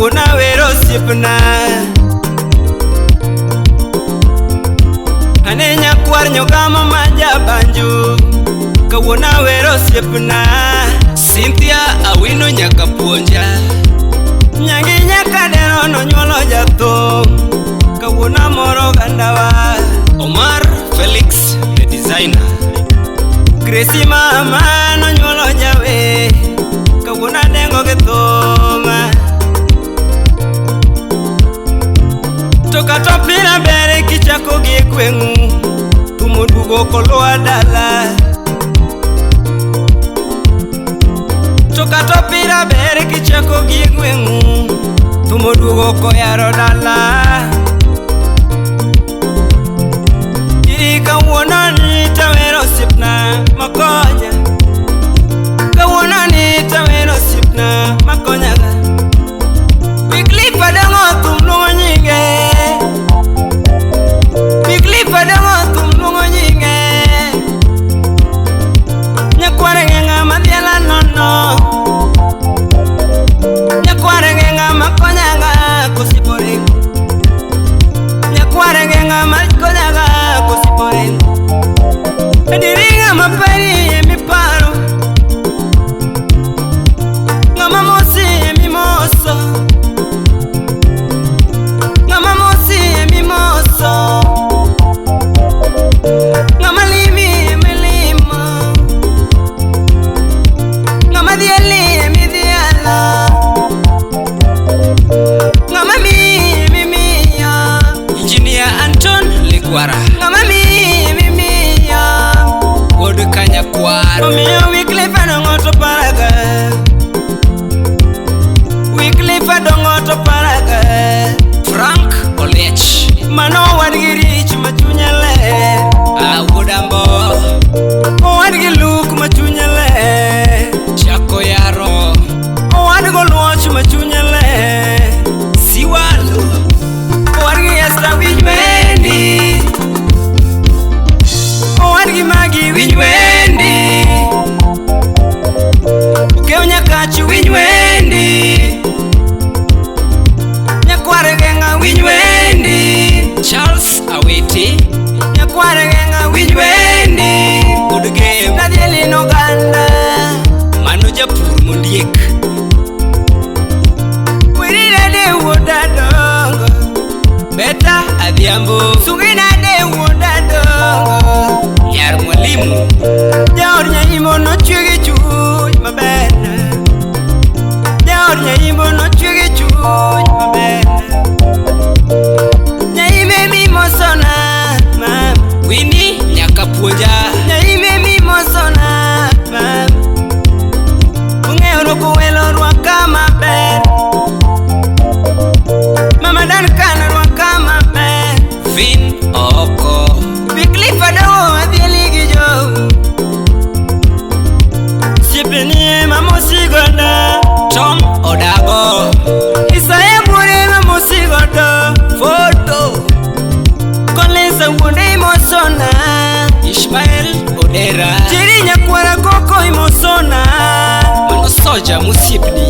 Kawuono awero osiepna. Ane nyakwar nyogamo ma jabanjo. Kawuono awero osiepna. Cynthia Awino nyaka puonja. Nyangi nyaka dero nonyuolo jathum. Kawuono amoro ogandawa. Omar Felix the designer. Gracie mama nonyuolo jawer. Kawuono adengo gi thum. To kata opira ber kichako gi e gweng'u. Thum oduogo koluwa dala. To kata opira ber kichako gi e gweng'u. Thum oduogo koyaro dala. Iri kawuono ni tawero osiepna makonya. Kawuono ni tawero osiepna makonyaga. Wycliffe Adongo thum luongo nyinge. Wycliffe Adongo thum luongo nyinge. Nyakware ng'eng'a madhiala nono. Nyakware ng'eng'a makonyaga kosiporingo. Nyakware ng'eng'a makonyaga kosiporingo. Adieri ng'ama pari emiparo. Ng'ama mosi emimoso. Ng'ama mosi emimoso. Ng'ama limi emilimo. Ng'ama dhiali emidhialo. Ng'ama miyi emimiyo. Engineer Anton Ligwara. Ng'ama miyi emimiyo. Wuod Kanyakwar. Omiyo Wycliffe Adongo to paraga. Wycliffe Adongo to paraga. Frank Oliech. Mano wadgi Rich ma chunye ler. Ah, wuod Ambo. Owadgi Luke ma chunye ler. Chako yaro. Owadgi Oluoch ma chunye ler. Siwalo. Owadgi Esther winj wendi. Owadgi Magi winj wendi. Okew Nyakach winj wendi. Nyakwar Geng'a winj wendi. Charles Awiti. Nyakwar Geng'a winj wendi. Wuod Gem. Nadhielin oganda. Mano japur mondiek. Wirire de wuod Adongo. Beta Adhiambo. Sugina de wuod Adongo. Nyar mwalimu. Jaod Nyaimo nochwe gi chuny maber. Jaod Nyaimo nochwe gi chuny maber. Nyaime mimosona mama. Winnie nyaka puonja. Nyaime mimosona mama. Ong'eyo rwako welo rwaka maber. Mama Duncan rwaka maber. Vin Oko. Wycliffe Adongo adhieli gi jou. Osiepeni ema mosi godo. Tom Odago. Isaya Buore ema mosi godo. Foto. Collins Awuonde imosona. Ishmael Odera. Chiri nyakwara koko imosona. Mano soja mosiepni.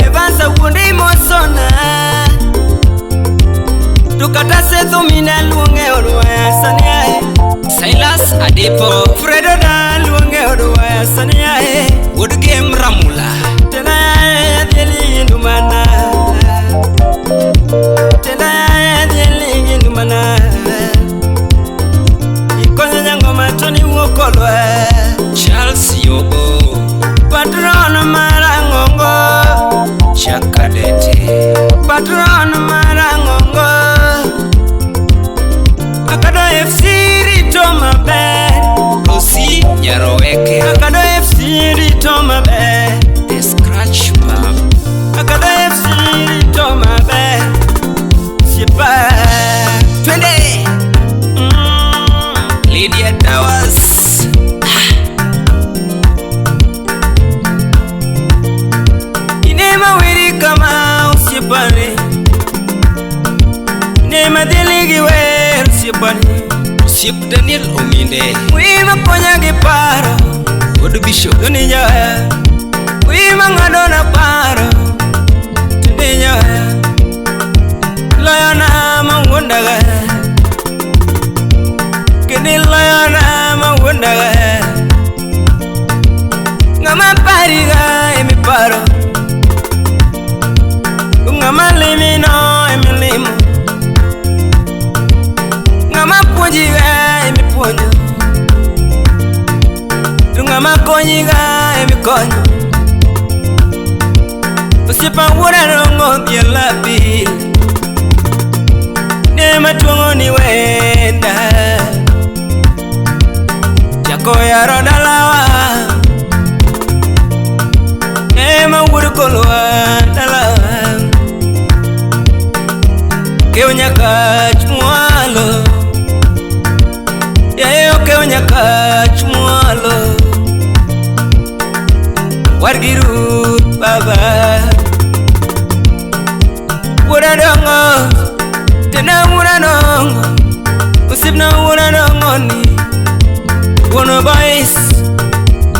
Evans Awuonde imosona. To kata Setho mina luonge od waya sani ae. Silas Adepo. Fredo da luonge od waya sani ae. Wuod Gem Ramula. Tenda yae adhieli gi ndumana. Tenda yae adhieli gi ndumana. Ikonyo nyangoma to niwuok kolwa. Charles Yobo. Patron marang'ongo. Chakadete. Patron marang'ongo. Akado FC rito maber. Rosi Nyaroweke. Akado FC rito maber. The Scratch Pub. Akado FC rito maber. Siepa. Twende. Lydia Towers. Inema weri kama osiepane. Inema dhili gi wer osiepane. Osiep Daniel Ominde. Wima konya gi paro. Wuod Bishop. Toni jaher. Wima ng'ado na paro. Toni jaher. konyiga emikonyo. Osiepa wuora rongo dhiel abil. Ne matuong'o ni wenda. Chako yaro dalawa. Ema wuod kolwa dalawa. Kew nyakach mwalo. Yaye okew nyakach mwalo. Wargi Ruth baba. Wuora dongo. Tena wuora dongo. Osiepna wuora dongo ni. Wuon boys.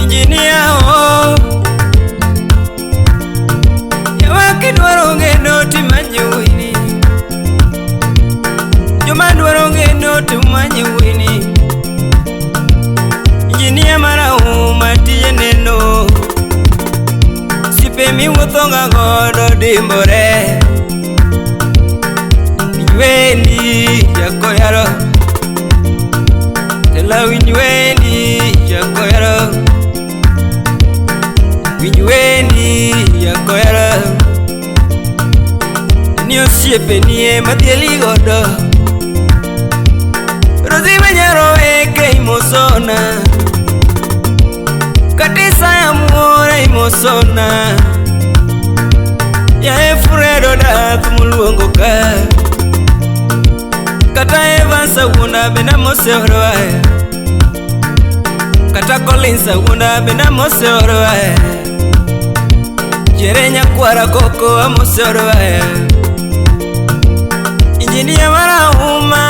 Engineer oh. Yawa kidwaro gedo timany wuoyini. Joma dwaro gedo timany wuoyini. Engineer marahuma tije neno. Osiepe miwuotho ga godo dimbore. Winj wendi jakoyaro. Tela winj wendi jakoyaro. Winj wendi jakoyaro. Ni osiepeni ema dhieli godo. Rosi be nyaro weke imosona. Kata Isaya muore imosona. Yaye Fredo Dath muluongo ka. Kata Evans Awuonda bende amoseoro ae. Kata Collins Awuonda bende amoseoro ae. Jere nyakwara koko amoseoro ae. Injinia marahuma